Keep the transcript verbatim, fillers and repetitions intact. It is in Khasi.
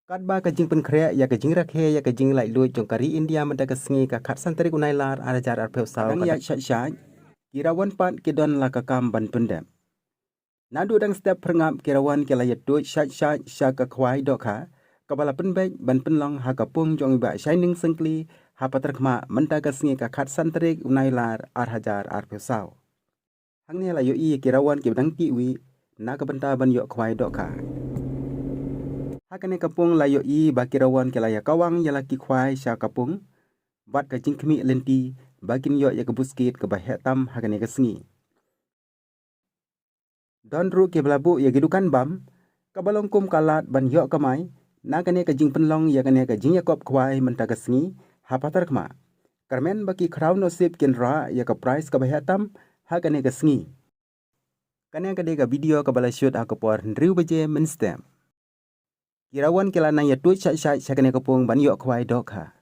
Katba ka jingpynkhreh ïa ka jingrakhe ïa ka jinglaitluid jong ka ri India mynta ka sngi ka khatsan tarik u Nailar ar hajar arphew saw ka dang ïaid shait shait, ki rawan pat ki don la ka kam ban pyndep. Naduh dang step phyrngap ki rawan ki la ïatuid shait shait sha ka khwai dohkha kaba la pynbeit ban pynlong ha ka pung jong i Bah Shining Syngkli ha Patharkhmah mynta ka sngi ka khatsan tarik u Nailar ar hajar arphew saw. Hangne la ïohi ïa ki rawan kiba dang tih wih na ka bynta ban ïoh khwai dohkha. Ha kane ka pung la ïohi ba ki rawan ki la ïakawang ïa la ki khwai sha ka pung bad ka jingkhmih lynti ba kin ïoh ïa ka buskit kaba heh tam ha kane ka sngi. Don ruh kiba la buh ïa ki dukan bam kaba long kum ka lad ban ïoh kamai na kane ka jingpynlong ïa kane ka jingïakop khwai mynta ka sngi ha Patharkhmah. Kyrmen ba ki khraw nosip kin rah ïa ka prize kaba heh tam ha kane ka sngi. Kane ka dei ka video kaba la shoot ha ka por hynriew baje mynstep. Ki rawan ki la nang ïatuid shait shait sha kane ka pung ban ïoh khwai dohkha.